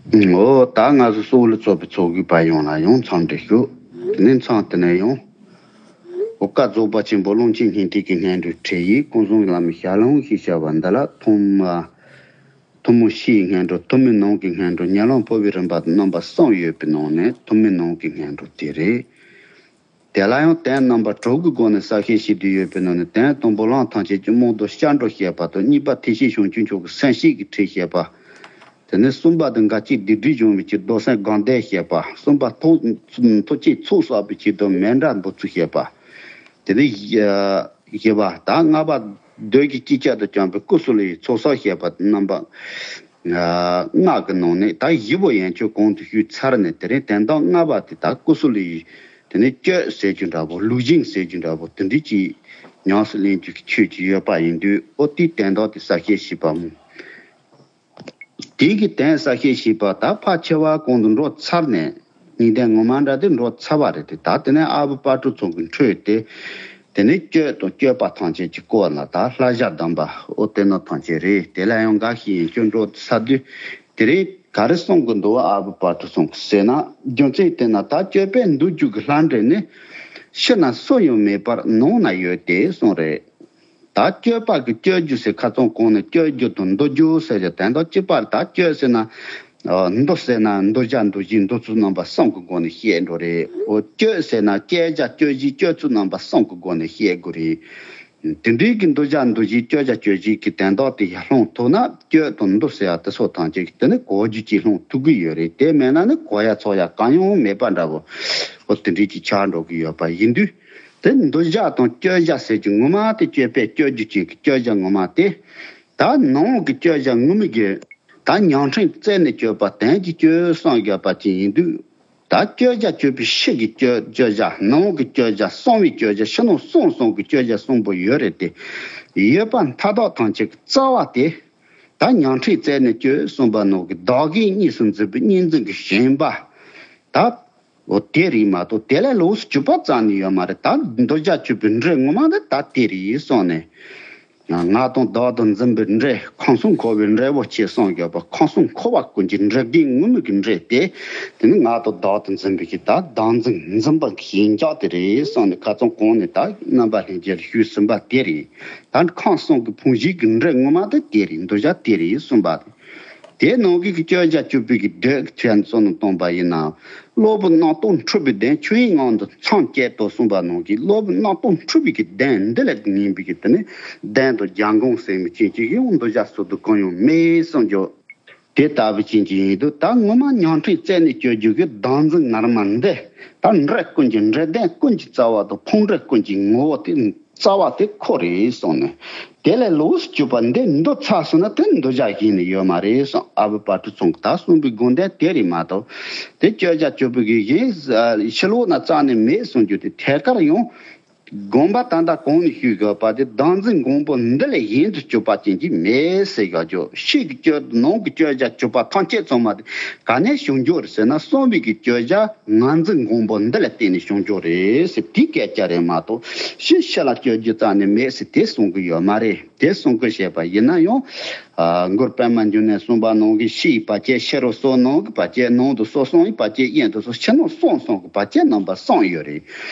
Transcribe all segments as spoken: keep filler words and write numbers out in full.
འོ་ད་ང་ཚོ་སོག་ལུ་ཚོགས་པའི་ཚོགས་གུས་པ་ཡོངས་ལ་ཡང་འཚམས་འདྲི་ཞུ། དེ་ནས་མཚམས་དེ་ནས་ཡང་། འོ་བཀའ་རྫོགས་པ་ཆེན་པོ་ཀློང་ཆེན་སྙིང་ཐིག་གི་སྔོན་འགྲོའི་ཁྲིད་ཡིག་ཀུན་བཟང་བླ་མའི་ཞལ་ལུང་ཞེས་བྱ་བ་འདི་ལ་ཐོག་མ། ཐུན་མོང་ཕྱིའི་སྔོན་འགྲོ། ཐུན་མོང་ནང་གི་སྔོན་འགྲོ། ཉམས་ལེན་ཕུར་བའི་རིམ་པ་རྣམ་པ་གསུམ་ཡོད་པའི་ནང་ནས་ཐུན་མོང་ནང་གི་སྔོན་འགྲོ་དེ་རེད། དེ་ལ་ཡང་དོན་རྣམ་པ་དྲུག་གི་སྒོ་ནས་གསལ་བཤད་བྱེད་དུ་ཡོད་པའི་ནང་ནས། དོན་དང་པོ་ལམ་ཐམས་ཅད་ཀྱི་རྨང་རྡོ་སྐྱབས་འགྲོ་བཤད་པ་དང་། གཉིས་པ་ཐེག་ཆེན་བྱང་ཆུབ་མཆོག་གི་སེམས་བསྐྱེད་ཀྱི་ཁྲིད་བཤད་པ། དེ་ནས་གསུམ་པ་དེ་འགལ་རྐྱེན་སྡིག་སྒྲིབ་སྦྱོང་བའི་ཆེད་དུ་རྡོར་སེམས་དགའ་ལྡན་བཤད་པ། གསུམ་པ་ཐུགས་ཐུགས་བསྐྱེད་ཚོགས་བསགས་པའི་ཆེད་དུ་མཎྜལ་འབུལ་ཚུལ་བཤད་པ། དེ་ནས་བཞི་བཞི་པ་ད་ལྔ་པ་མདོས་ཀྱི་སྤྱི་ཁྱབ་ཏུ་བསྐྱངས་པའི་ཀུ་སུ་ལུ་ཡི་ཚོགས་བསགས་བཤད་པ་རྣམ་པ་ལྔ་གི་ནང་ནས་ད་བཞི་པོ་ཡན་ཆོད་གོང་དུ་ཞུས་ཚར་ནས། དེ་རིང་དོན་དག་ལྔ་པ་དེ་ད་ཀུ་སུ་ལུ་ཡི་དེ་ནས་སྤྱོད་ཟེར་རྒྱུ་འདྲ་པོ། ལུགས་ཟིན་ཟེར་རྒྱུ་འདྲ་པོ། དེ་འདྲ་ཅིག་ཉམས་སུ་ལེན་རྒྱུ་གི་ཆོས་ཅིག་ཡོད་པ་ཡིན་དུས། འོ་དེའི་དོན་དག་དེ་གསལ་བཤད་བྱེད་པ་མོ། དེ་གི་དོན་གསལ་བཤད་བྱེད་པ་ད་ཕལ་ཆེ་བ་གོང་དུ་འགྲོ་ཚར་ནས། སྙིང་དོན་ངོ་མ་འདྲ་དེ་འགྲོ་ཚར་བ་རེད་དེ། ད་དེ་ནས་ཨ་བུ་དཔལ་སྤྲུལ་ཚང་གི་འཕྲོས་ཏེ། དེ་ནས་སྤྱོད་དང་སྤྱོད་པ་ཐམས་ཅད་ཀྱི་སྐོར་ལ་ད་བསླབ་བྱ་གདམས་པ་འོ་དེ་ནོ་ཐམས་ཅད་རེད། དེ་ལ་ཡང་འགའ་ཞིག་ཡིན་སྐྱོན་འགྲོ་ཚར་དུས། དེ་རིང་ག་རེ་གསུང་གི་འདུག་ཨ་བུ་དཔལ་སྤྲུལ་ཚང་གི་ཟེར་ན། རྒྱུ་མཚན་དེ་ན་ད་སྤྱོད་པས་འདུལ་རྒྱུ་གི་ལྷ་འདྲེ་ནི། ཕྱི་ན་སུ་ཡང་མེད་པར་ནང་ན་ཡོད་དེ་གསུངས་རེད། ད་སྤྱོད་པ་གི་སྤྱོད་རྒྱུ་ཟེར་ཁ་སང་གོང་ནས་སྤྱོད་རྒྱུ་དང་འདུལ་རྒྱུ་ཟེར་གྱི་དོན་དག་གཅིག་པ་རེད། ད་སྤྱོད་ཟེར་ན། ཨ་འདུལ་ཟེར་ན་འདུལ་བྱ་འདུལ་བྱེད་འདུལ་ཚུལ་རྣམ་པ་གསུམ་གྱི་སྒོ་ནས་བཤད་འགྲོ་རེད། འོ་སྤྱོད་ཟེར་ན་སྤྱད་བྱ་སྤྱོད་བྱེད་སྤྱོད་ཚུལ་རྣམ་པ་གསུམ་གྱི་སྒོ་ནས་བཤད་དགོས་རེད། དེ་འདྲའི་གི་འདུལ་བྱ་འདུལ་བྱེད་སྤྱོད་བྱ་སྤྱོད་བྱེད་ཀྱི་དོན་དག་དེ་ཡར་སློང་ཐུབ་ན། སྤྱོད་དང་འདུལ་ཟེར་ཡ་དེ་ཚོ་ཐམས་ཅད་ཀྱི་དེ་ནི་གོ་རྒྱུ་ཅིག་སློང་ཐུབ་ཀྱི་ཡོད་རེད། དེ་མེད་ན་ནི་གོ་ཡ་ཚོར་ཡ་གང་ཡང་མེད་པ་འདྲ་བོ། འོ་དེ་འདྲའི་ཅིག་ཆགས་འགྲོ་གི་ཡོད་པ་ཡིན་དུས། དེ་འདུལ་བྱ་དང་སྤྱོད་བྱ་ཟེར་གྱི་ངོ་མ་དེ་སྤྱོད་པས་སྤྱོད་རྒྱུ་ཅན་གྱི་སྤྱོད་བྱ་ངོ་མ་དེ། ད་ནང་གི་སྤྱོད་བྱ་ངོ་མ་གི་ད་ཉམས་ཁྲིད་རྩད་ནས་གཅོད་པ་དོན་གྱི་སྤྱོད་བསམ་བརྒྱབ་པ་ཅན་ཡིན་དུས། ད་སྤྱོད་བྱ་སྤྱོད་པའི་ཕྱི་གི་སྤྱོད་སྤྱོད་བྱ། ནང་གི་སྤྱོད་བྱ། གསང་བའི་སྤྱོད་བྱ། ཕྱི་ནང་གསང་གསུམ་གྱི་སྤྱོད་བྱ་གསུམ་པོ་ཡོད་རེད་དེ། ཡོད་པ་མཐའ་དག་ཐམས་ཅད་ཀྱི་རྩ་བ་དེ། ད་ཉམས་ཁྲིད་རྩད་ནས་གཅོད་གསུངས་པ་ནང་གི་བདག་གིས་གཉིས་སུ་འཛིན་པའི་གཉིས་འཛིན་གྱི་ཞེན་པ། ད། འོ་དེ་རེད་མ་གཏོགས་དེ་ལས་ལོགས་སུ་གྱུར་པ་རྩ་ནས་ཡོད་མ་རེད། ད་འདུལ་བྱ་གཅོད་པའི་འདྲེ་ངོ་མ་ནི་ད་དེ་རེད་གསུངས་ནས། ང་དང་བདག་ཏུ་འཛིན་པའི་འདྲེ། ཁམས་གསུམ་འཁོར་བའི་འདྲེ་བོ་ཆེ་གསུངས་ཡོད་པ། ཁམས་གསུམ་འཁོར་བ་ཀུན་གྱི་འདྲེ་རྒན་ངུ་མི་གི་འདྲེ་དེ། དེ་ནི་ང་དང་བདག་ཏུ་འཛིན་པའི་གི་ད་བདག་འཛིན་འཛིན་པ་གི་ཞེན་ཆགས་དེ་རེད་གསུངས་ནས། ཁ་སང་གོང་ནས་ད་རྣམ་པ་ལྷན་རྒྱས་ལ་ཞུས་ཟིན་པ་དེ་རེད། ད་ཁམས་གསུམ་གྱི་ཕུང་བྱེད་ཀྱི་འདྲེ་ངོ་མ་དེ་དེ་རེད། འདུལ་བྱ་དེ་རེད་གསུངས་པ། དེའི་ནང་གི་སྤྱོད་བྱ་སྤྱོད་པའི་གི་འདོད་ཀྱི་ཚད་གཙོ་ནས་བཏང་པ་ཡིན་ན། སློབ་བུ་རྣམ་རྟོག་འཁྲུལ་པའི་གདེང་ཆོས་དབྱིངས་ངང་དུ་མཚམས་བཅད་དོ་གསུངས་པ་ནང་གི། སློབ་བུ་རྣམ་རྟོག་འཁྲུལ་པའི་གི་གདེང་འདི་ལས་ངེས་པའི་གི་དེ་ནི་གདེང་དང་རྒྱལ་འགོང་ཟེར་མི་ཅན་གྱི་ཡང་འདུལ་བྱ་སོ་སོ་གང་ཡང་མེད་གསུངས་རྒྱུ། དེ་ལྟ་བུ་ཅན་གྱི་ཡིན་དུས། ད་ངོ་མ་ཉམས་ཁྲིད་རྩད་ནས་གཅོད་རྒྱུ་གི་བདག་འཛིན་ངར་མ་འདི། ད་འདྲེ་ཀུན་གྱི་འདྲེ་གདོན་ཀུན་གྱི་རྩ་བ་དང་ཕུང་འདྲེ་ཀུན་གྱི་ངོ་བོ་དེ། རྩ་བ་དེ་ཁོ་རེད་གསུངས་ནས། དེ་ལས་ལོགས་སུ་གྱུར་པ་འདི་འདུལ་ཚར་སོང་ན་དེ་འདུལ་བྱ་གཞན་ནས་ཡོད་མ་རེད་གསུངས། ཨ་བུ་དཔལ་སྤྲུལ་ཚང་གིས་ད་གསུངས་པའི་དགོངས་དོན་དེ་རེད་མ་གཏོགས། དེ་སྤྱོད་བྱ་སྤྱོད་པའི་གི་གཞན་ཕྱི་ལོགས་ན་རྩ་ནས་མེད་གསུངས་རྒྱུ་དེ་ཐད་ཀར་ཡང་། དགོངས་པ་ད་ལྟ་གོང་ནས་ཞུས་ཡོད་པ་དེ་བདག་འཛིན་མགོན་པོ་འདི་ལས་གཞན་དུ་གྱུར་པ་ཅན་གྱི་མེད་ཟེར་ཡོད་རྒྱུ། ཕྱི་གི་སྤྱོད་ནང་གི་སྤྱོད་བྱ་སྤྱོད་པ་ཐམས་ཅད་ཚང་མ་དེ་ག་ནས་བྱུང་རྒྱུ་རེད་ཟེར་ན། གསང་བའི་གི་སྤྱོད་བྱ་ངར་འཛིན་མགོན་པོ་འདི་ལ་བརྟེན་ནས་བྱུང་རྒྱུ་རེད་ཟེར། དེའི་སྐད་ཆ་རེད་མ་གཏོགས། ཕྱི་ཕྱི་ལ་སྤྱོད་རྒྱུ་རྩ་ནས་མེད་ཟེར་དེ་གསུང་གི་ཡོད་མ་རེད། དེ་གསུང་གི་བཤད་པ་ཡིན་ན་ཡང་། ཨ་མགུར་པདྨ་འབྱུང་གནས་གསུངས་པ་ནང་གི་ཕྱི་ཡི་བར་ཆད་ཕྱི་རུ་སོགས། ནང་གི་བར་ཆད་ནང་དུ་སོགས། གསང་བའི་བར་ཆད་གཡོན་དུ་སོགས། ཕྱི་ནང་གསང་གསུམ་གྱི་བར་ཆད་རྣམ་པ་གསུམ་ཡོད་རེད།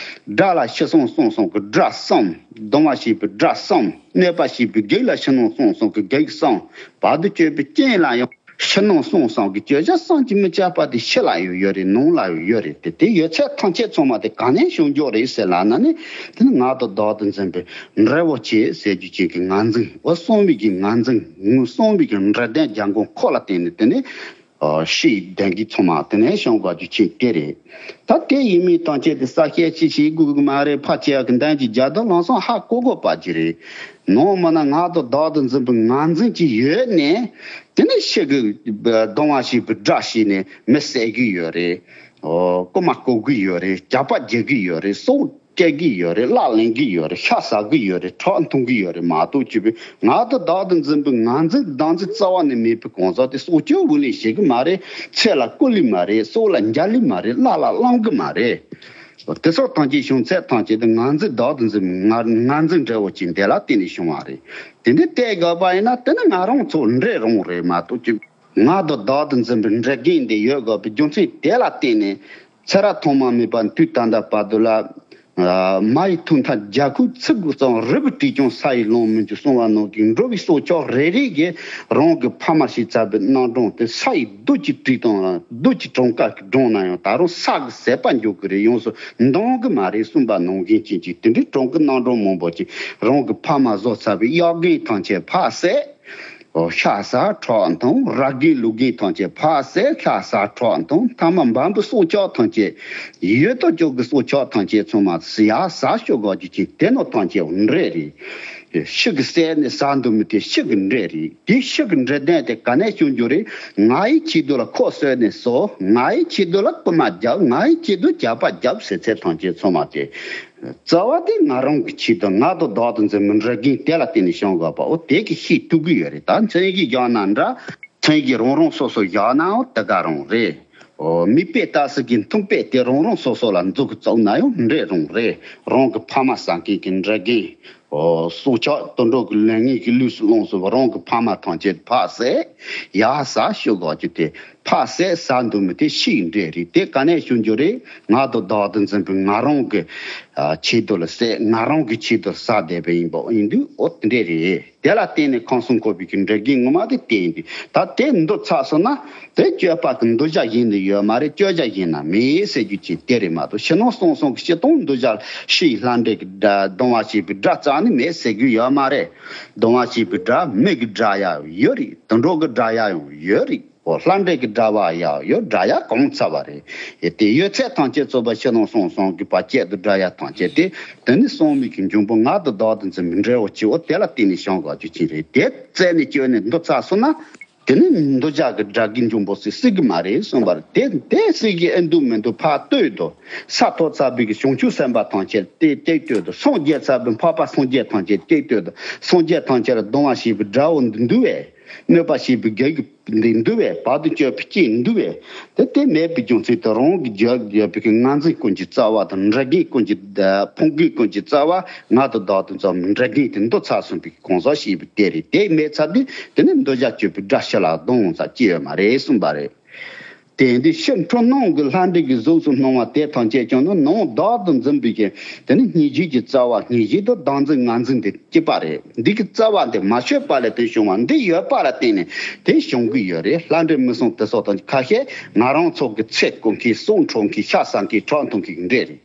དགྲ་ལ་ཕྱི་གསང་གསང་གསུམ་གྱི་དགྲ་གསུམ། སྡང་བ་བྱེད་པའི་དགྲ་གསུམ། གནོད་པ་བྱེད་པའི་བགེགས་ལ་ཕྱི་ནང་གསང་གསུམ་གྱི་བགེགས་གསུམ། བར་དུ་གཅོད་པའི་རྐྱེན་ལ་ཡང་ཕྱི་ནང་གསང་གསུམ་གྱི་སྤྱོད་བྱ་བསམ་གྱིས་མི་ཁྱབ་པ་དེ་ཕྱི་ལ་ཡང་ཡོད་རེད། ནང་ལ་ཡང་ཡོད་རེད། དེ་དེ་ཡོད་ཚད་ཐམས་ཅད་ཚང་མ་དེ་ག་ནས་བྱུང་རྒྱུ་རེད་ཟེར་ལབ་ན་ནི། དེ་ནི་ངར་དང་བདག་ཏུ་འཛིན་པའི་འདྲེ་བོ་ཆེ་ཟེར་རྒྱུ་ཅན་གྱི་ངར་འཛིན། འོ་གསང་བའི་གི་ངར་འཛིན། གསང་བའི་གི་འདྲེ་གདོན་རྒྱལ་འགོང་ཁོ་ལ་བརྟེན་ནས་དེ་ནི། ཨ་ཕྱིའི་གདོན་བགེགས་ཚང་མ་དེ་ནས་བྱུང་དགོས་རྒྱུ་ཅན་དེ་རེད། ད་དེ་ཡིན་མིན་ཐམས་ཅད་དེ་གསལ་བཤད་ཅིག་བྱེད་དགོས་ཀྱི་མ་རེད། ཕལ་ཆེ་བ་གི་གདོན་གྱི་རྒྱུ་དང་ལམ་སང་ཧ་གོ་དགོས་པ་ཅིག་རེད། ནང་མིན་ན་ངར་དང་བདག་ཏུ་འཛིན་པའི་ངར་འཛིན་ཅིག་ཡོད་ནས། དེ་ནས་ཕྱི་གི་སྡང་བ་བྱེད་པའི་དགྲ་བྱས་ནས་མི་བསད་ཀྱི་ཡོད་རེད། ཨོ་རྐུན་མ་རྐུ་གི་ཡོད་རེད། ཇག་པ་རྒྱག་གི་ཡོད་རེད། སྲོག་སྐྱེལ་གྱི་ཡོད་རེད། གླགས་ལེན་གྱི་ཡོད་རེད། ཤ་ཟ་གི་ཡོད་རེད། ཁྲག་འཐུང་གི་ཡོད་རེད་མ་གཏོགས། གཅིག་པུ་ངར་དང་བདག་ཏུ་འཛིན་པའི་ངར་འཛིན་བདག་འཛིན་རྩ་བ་ནས་མེད་པའི་གང་ཟག་དེ་སྲོག་གཅོད་འུ་ལེན་བྱེད་གི་མ་རེད། ཚེ་ལ་རྐུ་ལི་མ་རེད། སྲོག་ལ་འཇལ་ལི་མ་རེད། གླགས་ལ་བླང་གི་མ་རེད། དེ་སོགས་ཐམས་ཅད་བྱུང་ཚད་ཐམས་ཅད་དེ་ངར་འཛིན་བདག་ཏུ་འཛིན་པའི་ངར་ངར་འཛིན་འདྲེ་བོ་ཅན་དེ་ལ་བརྟེན་ནས་བྱུང་བ་རེད། དེ་འདྲ་བལྟས་དགོས་པ་ཡིན་ན་དེ་ནི་ང་རང་ཚོ་འདྲེ་རང་རེད་མ་གཏོགས། གཅིག་ང་དང་བདག་ཏུ་འཛིན་པའི་འབྲས་རྒན་འདི་ཡོད་དགོས་པའི་རྒྱུ་མཚན་དེ་ལ་བརྟེན་ནས། ཚེ་རབས་ཐོག་མ་མེད་པ་དུས་ད་ལྟ་བར་དུ་ལ། མ་ཡི་ཐོག་མཐའ་རྒྱ་ཁུག་ཚིག་གི་གཙང་རི་བོ་བྲིས་ཀྱང་ས་ཡི་ལོང་མི་འགྱུར་གསུངས་པ་ནང་གི་འགྲོ་བའི་སྲོག་ཆགས་རེ་རེ་གིས་རང་གི་ཕ་མ་ཞེས་བྱ་བའི་རྣམ་གྲངས་དེ་ས་ཡི་རྡུལ་གྱིས་བྲིས་དང་རྡུལ་གྱི་གྲངས་ཀ་གིས་བགྲངས་ན་ཡང་ད་རུང་ས་གི་ཟད་པ་འགྱུར་གི་རེད། ཡོངས་སུ་འདང་གི་མ་རེད་གསུངས་པ་ནང་བཞིན་ཅན་གྱི་དེ་འདྲའི་གྲངས་ཀའི་རྣམ་གྲངས་མང་པོ་ཅིག་རང་གི་ཕ་མ་བཟོ་ཚར་བའི་གཡག་རྒན་ཐམས་ཅད་ཕར་བསད། ཤ་ཟ་ཁྲག་འཐུང་། ར་རྒན་ལུག་རྒན་ཐམས་ཅད་ཕར་བསད། ཤ་ཟ་ཁྲག་འཐུང་། མཐའ་མ་འབའ་འབུ་སྲོག་ཆགས་ཐམས་ཅད། ཡོད་དོ་ཅོག་གི་སྲོག་ཆགས་ཐམས་ཅད་ཚང་མ་ཡར་ཟ་ཤོག་གོ་རྒྱུ་ཅན་དེ་ནོ་ཐམས་ཅད་འདྲེ་རེད། ཤི་གི་བསད་ནས་ཟ་འདུག་མི་དེ་ཤི་གི་འདྲེ་རེད། དེ་ཤི་གི་འདྲེ་ལྡན་དེ་ག་ནས་བྱུང་རྒྱུ་རེད། ང་ཡི་ཆེད་དུ་ལ་ཁོ་གསོད་ནས་ཟོ། ང་ཡི་ཆེད་དུ་ལ་རྐུ་མ་རྒྱབ། ང་ཡི་ཆེད་དུ་རྒྱབ་པ་རྒྱབ་ཟེར་ཚད་ཐམས་ཅད་ཚང་མ་དེ། རྩ་བ་དེ་ང་རང་གི་ཆེད་དུ་ང་དང་བདག་ཏུ་འཛིན་པའི་འབྲས་རྒན་དེ་ལ་བརྟེན་ནས་བྱུང་དགོས་པ། འོ་དེ་གི་ཤེས་ཐུབ་ཀྱི་ཡོད་རེད། ད་མཚན་གཞི་བཞག་ན་འདྲ། མཚན་གཞི་རང་རང་སོ་སོ་བཞག་ནའང་དེ་ག་རང་རེད། འོ་མིག་དཔེ་ལྟ་ས་གི་མཐུན་དཔེ་དེ་རང་རང་སོ་སོ་ལ་འཛུགས་བཙུགས་ན་ཡང་འདྲེ་རང་རེད། རང་གི་ཕ་མ་ཟ་མཁན་གྱི་འབྲས་རྒན། འོ་སྲོག་ཆགས་དུད་འགྲོ་གི་ལས་ངན་གྱི་ལུས་སུ་ལོངས་སུ་རང་གི་ཕ་མ་ཐམས་ཅད་ཕར་བསད། ཡར་ཟ་ཤོག་གོ་རྒྱུ་དེ། ཕར་བསད་ཟ་འདུག་མི་དེ་ཤི་གི་འདྲེ་རེད། དེ་ག་ནས་བྱུང་རྒྱུ་རེད། ང་དང་བདག་ཏུ་འཛིན་པའི་ང་རང་གི་ཆེད་དུ་ལ་བསད། ང་རང་གི་ཆེད་དུ་ཟ་བསྡད་པ་ཡིན་པ་ཡིན་དུས། འོ་དེ་འདྲས་རེད། དེ་ལ་བརྟེན་ནས་ཁམས་གསུམ་འཁོར་བའི་གི་འབྲས་རྒན་ངོ་མ་དེ་བསྟན་དུས། ད་དེ་འདུ་ཚར་སོང་ན་དེ་སྤྱོད་པ་གི་འདུ་བྱ་གཞན་དུ་ཡོད་མ་རེད། སྤྱོད་བྱ་གཞན་ན་མེད་ཟེར་རྒྱུ་ཅིག་དེ་རེད་མ་གཏོགས། ཕྱི་ནང་གསང་གསུམ་གྱི་སྤྱི་དང་འདུ་བྱ་ཕྱིའི་ལྷ་འདྲེ་གི་སྒྲ་གདུང་བ་བྱེད་པའི་སྒྲ་རྩ་ནས་མེད་ཟེར་རྒྱུ་ཡོད་མ་རེད། གདུང་བ་བྱེད་པའི་སྒྲ་མི་གི་སྒྲ་ཡང་ཡོད་རེད། དུད་འགྲོ་གི་སྒྲ་ཡང་ཡོད་རེད། འོ་ལྷ་འདྲེ་གི་སྒྲ་བ་ཡང་ཡོད། སྒྲ་ཡང་གང་ཚ་བ་རེད། ཡ་དེ་ཡོད་ཚད་ཐམས་ཅད་ཚོགས་པ་ཕྱི་ནང་གསང་གསུམ་གྱི་བར་ཆད་དུ་སྒྲ་ཡང་ཐམས་ཅད་དེ། དེ་ནི་གསང་བའི་གི་འབྱུང་པོ་ང་དང་བདག་ཏུ་འཛིན་པའི་འབྲས་བུ་སྐྱེ་བོ་དེ་ལ་བརྟེན་ནས་བྱུང་དགོས་རྒྱུ་ཅན་རེད། དེ་རྩད་ནས་གཅོད་ནས་འདུ་ཚར་སོང་ན། དེ་ནི་འདུ་བྱ་གི་སྒྲ་གི་འབྱུང་པོ་སྲིད་སྲིད་གི་མ་རེད་གསུངས་པར། དེ་དེ་སྲིད་གི་ཨེ་འདུག་མི་འདུག་ཕར་ལྟོས་དང་། ས་ཐོབ་ཚར་བའི་གི་བྱང་ཆུབ་སེམས་དཔའ་ཐམས་ཅད་དེ་དེ་ལྟོས་དང་། སངས་རྒྱས་ཚར་བའི་འཕགས་པ་སངས་རྒྱས་ཐམས་ཅད་དེ་ལྟོས་དང་། སངས་རྒྱས་ཐམས་ཅད་ལ་གདུང་བ་བྱེད་པའི་དགྲ་བོ་འདི་འདུག་བས། གནོད་པ་བྱེད་པའི་དགེ་བའི་འདི་འདུག་བས། བར་དུ་གཅོད་པའི་སྐྱེས་འདུག་བས། དེ་དེ་མེད་པའི་རྒྱུ་མཚན་དུ་རང་གི་རྒྱུད་ཡོད་པའི་གི་ངར་འཛིན་ཀུན་གྱི་རྩ་བ་དང་། འབྲས་རྒན་ཀུན་གྱི་ཕུང་རྒྱུད་ཀུན་གྱི་རྩ་བ་ང་དང་བདག་ཏུ་འཛིན་པའི་འབྲས་རྒན་དེ་འདུ་ཚར་སོང་བའི་གང་ཟག་ཞེས་པའི་དེ་རེད། དེ་མེད་ཚར་དུས་དེ་ནི་འདུ་བྱ་གཅོད་པའི་དགྲ་ཕྱི་ལ་གདུང་ས་ཅི་ཡོད་མ་རེད་གསུངས་པ་རེད། དེ་ཡིན་དུས་ཕྱི་འཁྲུལ་ནང་གི་ལྷ་འདྲེ་གི་གཟུགས་སུ་སྣང་བ་དེ་ཐམས་ཅད་ཀྱང་ནི་ནང་བདག་ཏུ་འཛིན་པའི་གི་དེ་ནི་སྙིང་རྗེ་གི་རྩ་བ། སྙིང་རྗེ་དང་བདག་འཛིན་ངར་འཛིན་དེ་སྐྱེས་པ་རེད། འདི་གི་རྩ་བ་འདི་མ་ཆོད་པ་ལས་དེ་བྱུང་བ་འདི་ཡོད་པ་ལ་བརྟེན་ནས་དེ་བྱུང་གི་ཡོད་རེད། ལྷ་འདྲེ་མི་གསུམ་དེ་སོགས་དང་ཁ་ཤས་ང་རང་ཚོ་གི་ཚེ་རྐུ་མཁན། སྲོག་འཕྲོག་མཁན། ཤ་ཟ་མཁན། ཁྲག་འཐུང་མཁན་གི་འདྲེ་རེད།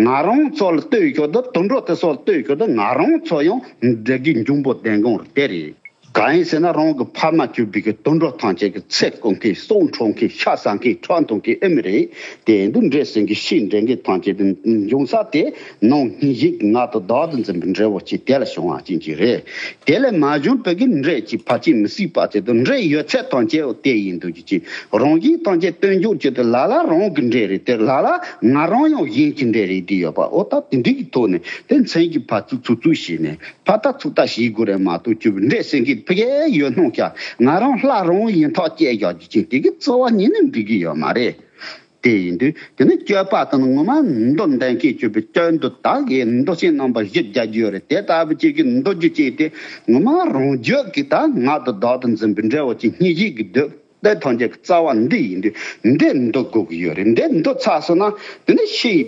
ང་རང་ཚོ་ལ་ལྟོས་ཤོག་དང་དུད་འགྲོ་དེ་སོགས་ལ་ལྟོས་ཤོག་དང་། ང་རང་ཚོ་ཡང་འདྲེ་གི་འབྱུང་པོ་ལྡན་གང་རེད། དེ་རེད། གང་ཡིན་ཟེར་ན་རང་གི་ཕ་མ་གྱུར་པའི་གི་དུད་འགྲོ་ཐམས་ཅད་ཀྱི་ཚེ་རྐུ་མཁན། སྲོག་འཕྲོག་མཁན། ཤ་ཟ་མཁན། ཁྲག་འཐུང་མཁན་ཨེ་མི་རེད། དེ་ཡིན་དུས་འདྲེ་སེམས་ཀྱི་ཤེས་འདྲེ་མཁན་ཐམས་ཅད་དུ་འབྱུང་ས་དེ་ནང་སྙིང་རྗེ་གི་ངར་དང་བདག་ཏུ་འཛིན་པའི་འབྲས་བུ་ཅིག་དེ་ལ་བྱུང་བ་ཅན་གྱི་རེད། དེ་ལས་མ་བྱུང་བའི་གི་འདྲེ་ཅིག་ཕལ་ཆེར་མི་སྲིད་པ་ཅིག་དང་། འདྲེ་ཡོད་ཚད་ཐམས་ཅད་དེ་ཡིན་དུས་ཀྱི་ཅིག་རང་བཞིན་ཐམས་ཅད་སྟོན་འཇུག་ཅིག་དེ་ལ་ལ་རང་གི་འདྲེ་རེད། དེ་ལ་ལ་ང་རང་ཡང་གཞན་གྱི་འདྲེ་རེད་དེ་ཡོད་པ། འོ་ད་དེ་འདྲའི་གི་ཐོག་ནས་དེ་མཚན་གྱི་ཕར་ཚུར་ཚུར་ཚུར་བྱས་ནས། ཕར་ལྟ་ཚུར་ལྟ་བྱེད་དགོས་རེད་མ་གཏོགས། ཅིག་འདྲེ་སེམས་ཀྱི་ཕ་གིའི་ཡོད་སྣང་བྱ། ང་རང་ལྷ་རང་ཡིན་ཐག་བཅད་བཞག་རྒྱུ་ཅན་དེ་གི་རྩ་བ་ཉིད་ནས་འགྲིག་གི་ཡོད་མ་རེད། དེ་ཡིན་དུས་དེ་ནི་སྤྱོད་པ་དང་ངོ་མ་མདོ་འདོན་མཁན་སྤྱོད་པའི་སྐྱོན་དུ་དག་གི་མདོ་ཆེན་རྣམ་པ་བཞི་རྒྱག་རྒྱུ་ཡོད་རེད། དེ་ལྟ་བུ་ཅིག་གི་མདོ་རྒྱུ་ཅན་དེ་ངོ་མ་རང་རྒྱུད་ཀྱི་ད་ངར་དང་བདག་ཏུ་འཛིན་པའི་འབྲས་བུ་ཅན་སྙིང་རྗེ་གི་འདོད། དེ་ཐམས་ཅད་ཀྱི་རྩ་བ་འདི་ཡིན་དུས་འདི་འདུ་དགོས་ཀྱི་ཡོད་རེད། འདི་འདུ་ཚར་སོང་ན་དེ་ནི་ཕྱིའི་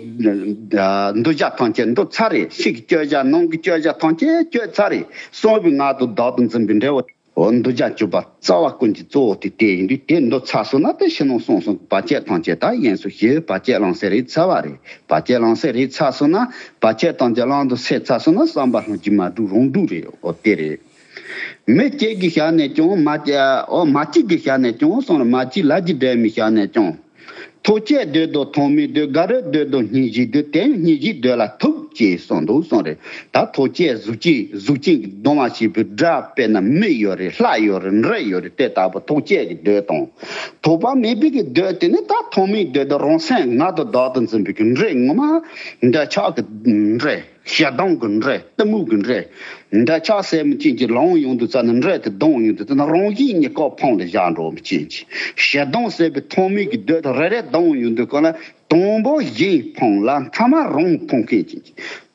འདུ་བྱ་ཐམས་ཅད་འདུ་ཚར་རེད། ཕྱི་གི་སྤྱོད་བྱ་ནང་གི་སྤྱོད་བྱ་ཐམས་ཅད་སྤྱོད་ཚར་རེད། གསང་བའི་ངར་དང་བདག་ཏུ་འཛིན་པའི་འབྲས་བུ། འོ་འདུ་བྱ་གཅོད་པ་རྩ་བ་ཀུན་གྱི་གཙོ་བོ་དེ་དེ་ཡིན་དུས། དེ་འདུ་ཚར་སོང་ན་དེ་ཕྱི་ནང་གསང་གསུམ་གྱི་བར་ཆད་ཐམས་ཅད་ད་ཡིན་སོ་ཞེས་བར་ཆད་ལམ་སེལ་རེད་ཚར་བ་རེད། བར་ཆད་ལམ་སེལ་རེད་ཚར་སོང་ན། བར་ཆད་ཐམས་ཅད་ལམ་དུ་སེལ་ཚར་སོང་ན་བསམ་པ་ལྷུན་གྱིས་མ་གྲུབ་རང་གྲུབ་རེད། འོ་དེ་རེད། མི་གཅིག་གི་ཞལ་ནས་ཀྱང་མ། འོ་མ་གཅིག་གི་ཞལ་ནས་ཀྱང་གསུངས་རེད། མ་གཅིག་ལབ་ཀྱི་འདྲ་མི་ཞལ་ནས་ཀྱང་། ཐོག་བཅད་འདོད་དོ་ཐོག་མེད་འདོད། དགའ་རབ་འདོད་དོ་སྙིང་རྗེ་འདོད། དེ་ཡང་སྙིང་རྗེ་འདོད་ལ་ཐུག་ཅེས་གསུངས་འདུག་གསུངས་རེད། ད་ཐོག་བཅད་གཟུགས་ཅན་གཟུགས་ཅན་གྱི་གདུང་བ་བྱེད་པའི་སྒྲ། དཔེར་ན་མི་ཡོད་རེད། ལྷ་ཡོད་རེད། འདྲེ་ཡོད་རེད། དེ་ལྟ་བུ་ཐོག་བཅད་ཀྱི་འདོད་དང་། ཐོགས་པ་མེད་པའི་གི་འདོད་དེ་ནི་ད་ཐོག་མེད་འདོད་དེ་རང་སེམས་ངར་དང་བདག་ཏུ་འཛིན་པའི་གི་འདྲེ་ངོ་མ་འདོད་ཆགས་ཀྱི་འདྲེ། ཞེ་སྡང་གི་འདྲེ། གཏི་མུག་གི་འདྲེ། འདོད་ཆགས་ཟེར་མི་ཅན་གྱི་ལངས་ཡོང་དུས་ཙ་ན་འདྲེ་དེ་ལྡང་ཡོང་དུས་ཙ་ན་རང་བཞིན་གཉིས་ཀ་ཕུང་ལ་བཞག་འགྲོ་མི་ཅན་གྱི། ཞེ་སྡང་ཟེར་བའི་ཐོག་མེད་ཀྱི་འདོད་དེ་རེ་རེ་ལྡང་ཡོང་དུས་ཀ་ན་དང་པོ་གཞན་ཕུང་ལ་མཐའ་མ་རང་ཕུང་མཁན་ཅན་གྱི།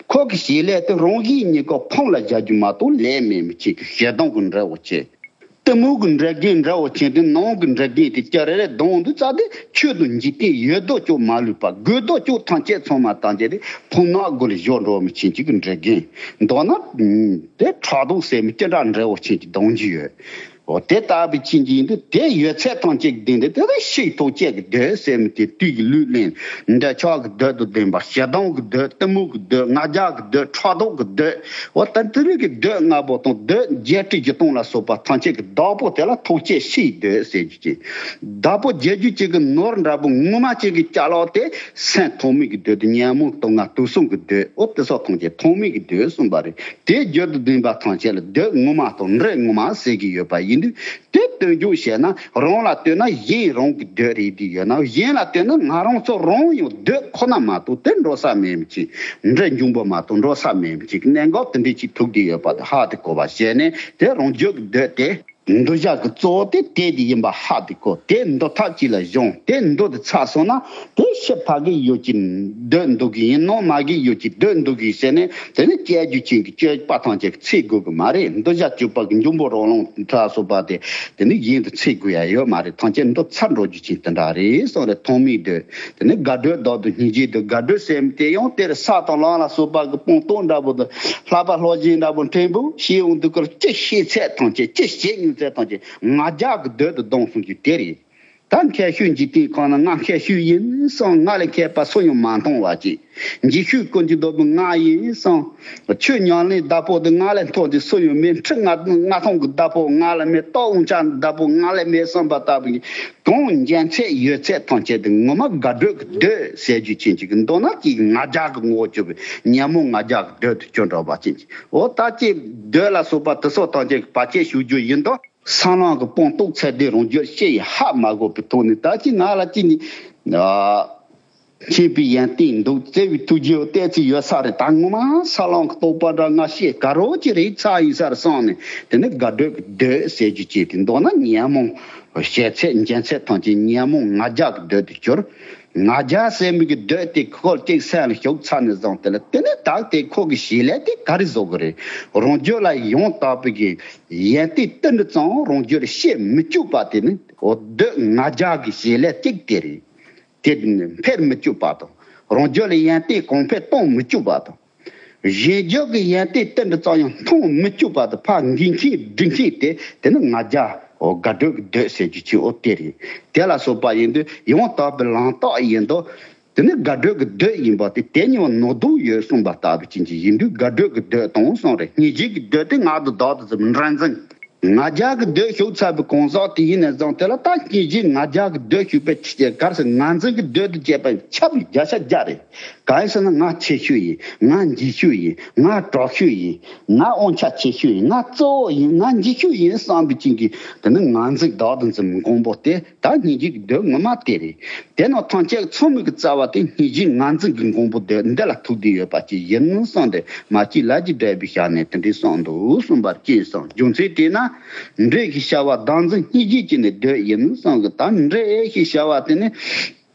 ཁོ་གི་བྱེད་ལས་དེ་རང་བཞིན་གཉིས་ཀ་ཕུང་ལ་བཞག་རྒྱུ་མ་གཏོགས་ལས་མེད་མི་ཅན་གྱི་ཞེ་སྡང་གི་འདྲེ་བོ་ཅན། གཏི་མུག་གི་འདྲེ་རྒན་འདྲ་བོ་ཆེན་དེ་ནང་གི་འདྲེ་རྒན་དེ་ཅི་རེ་རེ་གདོང་དུ་བཙགས་ཏེ་ཆོས་དང་འཇིག་རྟེན་ཡོད་དོ་ཅོག་མ་ལུས་པ་དགོས་དོ་ཅོག་ཐམས་ཅད་ཚང་མ་བཏང་རྒྱུ་དེ་ཕུང་ནག་སྒོ་ལ་བཞོ་འགྲོ་མི་ཆེན་གཅིག་གི་འདྲེ་རྒན། མདོར་ན་དེ་ཕྲག་དོག་ཟེར་མི་ཅི་འདྲ་འདྲ་བོ་ཆེན་གྱི་གདོང་རྒྱུ་ཡོད། འོ་དེ་ལྟ་བུའི་ཆེན་གྱི་ཡིན་དུས་དེ་ཡོད་ཚད་ཐམས་ཅད་ཀྱི་སྟེང་དུ་དེ་ལ་ཤིག་ཐོག་བཅད་ཀྱི་འདོད་ཟེར་མི་དེ་དུས་ཀྱི་ལུས་ལེན་འདོད་ཆགས་ཀྱི་འདོད་དང་ལྡན་པ་ཞེ་སྡང་གི་འདོད་གཏི་མུག་གི་འདོད་ང་རྒྱལ་གྱི་འདོད་ཕྲག་དོག་གི་འདོད། འོ་ད་དེ་རིགས་ཀྱི་འདོད་ལྔ་པོ་དང་འདོད་བརྒྱད་ཁྲི་བཞི་སྟོང་ལ་སོགས་པ་ཐམས་ཅད་ཀྱི་བདག་པོ་དེ་ལ་ཐོག་བཅད་ཤིག་འདོད་ཟེར་རྒྱུ་ཅན། བདག་པོ་རྒྱལ་རྒྱུ་ཅན་གྱི་ནོར་འདྲ་པོ་ངོ་མ་ཅན་གྱི་ཅ་ལག་དེ་སེམས་ཐོག་མའི་གི་འདོད་དེ་ཉོན་མོངས་དུག་ལྔ་དུག་གསུམ་གྱི་འདོད། འོ་དེ་སོགས་ཐམས་ཅད་ཐོག་མའི་གི་འདོད་གསུངས་པ་རེད། དེ་རྒྱུད་དུ་ལྡན་པ་ཐམས་ཅད་ལ་འདོད་ངོ་མ་དང་འདྲེ་ངོ་མ་ཟེར་གྱི་ཡོད་པ་ཡིན་དུས། དེ་སྟོན་རྒྱུ་བཤད་ན་རང་ལ་ལྟོས་ན་གཞན་རང་གི་འདོད་རེད་དེ་ཡོད་ན་གཞན་ལ་ལྟོས་ན་ང་རང་ཚོ་རང་ཡང་འདོད་ཁོ་ན་མ་གཏོགས་དེ་འགྲོ་ས་མེད་མི་ཅིག་འདྲེ་འབྱུང་པོ་མ་གཏོགས་འགྲོ་ས་མེད་མི་ཅིག་གནད་འགག་དེ་འདྲ་ཅིག་ཐུག་གི་ཡོད་པ་དེ་ཧ་དེ་གོ་བ་བྱས་ནས་དེ་རང་རྒྱུད་ཀྱི་འདོད་དེ། འདོད་བྱ་གི་གཙོ་བོ་དེ་དེ་དེ་ཡིན་པ་ཧ་དེ་གོ་དེ་འདོད་ཐབས་ཅིག་ལ་སྦྱོང་དེ་འདོད་དེ་ཚར་སོང་ན་དེ་ཕྱི་ཕ་གི་ཡོད་ཀྱི་འདོད་འདོད་གི་ཡིན་ནོ་མ་གི་ཡོད་ཀྱི་འདོད་འདོད་གི་ཟེར་ནས་དེ་ནི་སྐྱེ་རྒྱུ་ཅན་གྱི་སྤྱོད་པ་ཐམས་ཅད་ཚེ་དགོས་གི་མ་རེད། འདོད་བྱ་སྤྱོད་པ་གི་འབྱུང་པོ་རོ་ལངས་ཐ་སོགས་པ་དེ་དེ་ནི་གཞན་དུ་ཚེ་དགོས་ཡ་ཡོད་མ་རེད། ཐམས་ཅད་འདོད་ཚར་འགྲོ་རྒྱུ་ཅན་དེ་འདྲ་རེད་སོགས་རེད། ཐོག་མའི་འདོད། དེ་ནས་དགའ་འདོད་བདག་ཏུ་སྙིང་རྗེ་འདོད། དགའ་འདོད་ཟེར་མི་དེ་ཡང་དེར་ས་དང་ལམ་ལ་སོགས་པ་གི་སྤངས་རྟོགས་འདྲ་པོ་དང་ལྷག་པ་སློབ་སྦྱོང་འདྲ་པོ་ཕྲན་བུ་ཤེས་ཡོང་དུས་སྐོར་ཅི་ཤེས་ཚད་ཐམས་ཅད་ཅི་བྱེད་མྱོང་ཚད་ཐམས་ཅད་ང་རྒྱལ་གྱི་འདོད་དུ་ལྡང་སོང་རྒྱུ་དེ་རེད། ད་མཁས་ཤོས་འཇིག་རྟེན་ཁོ་ན་ང་མཁས་ཤོས་ཡིན་བསམ་ང་ལས་མཁས་པ་སུ་ཡང་མ་མཐོང་བ་ཅིག་འཇིགས་ཤོས་ཀུན་གྱི་བདག་པོ་ང་ཡིན་བསམ། ཆོས་ཉམས་ལེན་བདག་པོ་དེ་ང་ལས་མཐོ་དེ་སུ་ཡང་མེད། ཁྲི་ལྔ་ལྔ་སྟོང་གི་བདག་པོ་ང་ལ་མེད། རྟ་དབང་ཆ་བདག་པོ་ང་ལ་མེད་བསམ་པ་ལྟ་བུ་ཡིན། གང་འཇོན་ཚད་ཡོད་ཚད་ཐམས་ཅད་དེ་ངོ་མ་དགའ་འདོད་ཀྱི་འདོད་ཟེར་རྒྱུ་ཅན་ཅིག་གི་མདོར་ན་ཅིག་ང་རྒྱལ་གྱི་ངོ་བོ་གྱུར་པའི་ཉོན་མོངས་ང་རྒྱལ་གྱི་འདོད་དུ་གྱུར་འགྲོ་བ་ཅན་ཅིག་འོ་ད་ཅིག་འདོད་ལ་སོགས་པ་དེ་སོགས་ཐམས་ཅད་ཀྱི་བར་ཆད་ཞུ་རྒྱུ་ཡིན་དོ། ས་ལམ་གྱི་སྤངས་རྟོགས་ཚད་ལྡན་རང་རྒྱུད་ཤེས་ཡི་ཧ་མ་གོ་བའི་ཐོག་ནས་ད་ཅིག་ང་ལ་ཅིག་ནི། མཁྱེན་པའི་ཡོན་ཏན་འདུག་བརྩེ་བའི་ཐུགས་རྗེ་བལྟས་ཚེ་ཡོད་ས་རེད། ད་ངོ་མ་ས་ལམ་གྱི་རྟོགས་པ་འདྲ་ང་ཤེས་ག་རོ་ཅི་རེད་ཚར་ཡིན་ས་རེད་བསམ་ནས་དེ་ནི་དགའ་འདོད་ཀྱི་འདོད་ཟེར་རྒྱུ་ཅིག་དེ་མདོར་ན་ཉོན་མོངས་ཤེས་ཚད་འཇོན་ཚད་ཐམས་ཅད་ཉོན་མོངས་ང་རྒྱལ་གྱི་འདོད་དུ་གྱུར། ང་རྒྱལ་ཟེར་མི་གི་འདོད་དེ་ཁོ་གཅིག་སེམས་ལ་ཞུགས་ཚར་ནས་བཟུང་དེ་ལ་དེ་ནི་བདག་དེ་ཁོ་གི་བྱེད་ལས་དེ་ག་རེ་བཟོ་གི་རེད། རང་རྒྱུད་ལ་ཡང་དག་པའི་གི་ཡོན་ཏན་ཏིལ་འབྲུ་ཙམ་རང་རྒྱུད་ལ་སྐྱེ་མི་བཅུག་པ་དེ་ནི་འོ་འདོད་ང་རྒྱལ་གྱི་བྱེད་ལས་གཅིག་དེ་རེད། དེ་འཕེལ་མི་བཅུག་པ་དང་། རང་རྒྱུད་ལ་ཡོན་ཏན་གོང་འཕེལ་གཏོང་མི་བཅུག་པ་དང་། གཞན་རྒྱུད་ཀྱི་ཡོན་ཏན་ཏིལ་འབྲུ་ཙམ་ཡང་མཐོང་མི་བཅུག་པ་དང་ཕར་འགུལ་མཁན་སྒྲིག་མཁན་དེ་དེ་ནི་ང་རྒྱལ་འོ་དགའ་འདོད་ཀྱི་འདོད་ཟེར་རྒྱུ་ཅིག་འོ་དེ་རེད། དེ་ལ་སོགས་པ་ཡིན་དུས་ཡང་དག་པའི་ལམ་རྟགས་ཡིན་དོ། དེ་ནི་དགའ་འདོད་ཀྱི་འདོད་ཡིན་པ་དེ་དེ་ཉིད་ནོར་དུ་ཡོད་གསུངས་པ་ལྟ་བུ་ཅན་གྱི་ཡིན་དུས་དགའ་འདོད་ཀྱི་འདོད་དང་གསུངས་རེད། སྙིང་རྗེ་གི་འདོད་དེ་ང་དང་བདག་དང་ཙམ་འདྲ་འཛིན། ང་རྒྱལ་གྱི་འདོད་ཞུགས་ཚར་བའི་གང་ཟག་དེ་ཡིན་ནས་བཟུང་དེ་ལ་ད་སྙིང་རྗེ་ང་རྒྱལ་གྱི་འདོད་ཞུགས་པའི་ཆ་གར་སོང་ང་འཛིན་གྱི་འདོད་དུ་བྱས་པ་ཁྱབ་བརྒྱ་ཆ་བརྒྱ་རེད། གང་ཡིན་ཟེར་ན་ང་ཆེ་ཤོས་ཡིན། ང་རྒྱས་ཤོས་ཡིན། ང་དྲག་ཤོས་ཡིན། ང་དབང་ཆ་ཆེ་ཤོས་ཡིན། ང་གཙོ་བོ་ཡིན། ང་འཇིགས་ཤོས་ཡིན་བསམ་པའི་ཅིག་གི་དེ་ནི་ང་འཛིན་བདག་དང་འཛིན་མགོན་པོ་དེ་ད་སྙིང་རྗེ་གི་འདོད་ངོ་མ་དེ་རེད། དེ་ནང་ཐམས་ཅད་ཚང་མའི་གི་རྩ་བ་དེ་སྙིང་རྗེ་ང་འཛིན་གྱི་མགོན་པོ་དེ་འདི་ལ་ཐུག་བསྡད་ཡོད་པ་ཅིག་ཡིན་བསམ་སྟེ་མ་སྐྱེས་ལས་ཀྱི་འབྲས་བུའི་ཞལ་ནས་དེ་འདྲའི་གསུངས་འདུག་གསུངས་པར་ཅི་གསུངས་རྒྱུ་མཚན་དེས་ན། འདྲེ་ཞེས་བྱ་བ་བདག་འཛིན་སྙིང་རྗེ་ཅན་ནི་འདོད་ཡིན་གསུངས་གི་ད་འདྲེ་ཞེས་བྱ་བ་དེ་ནི།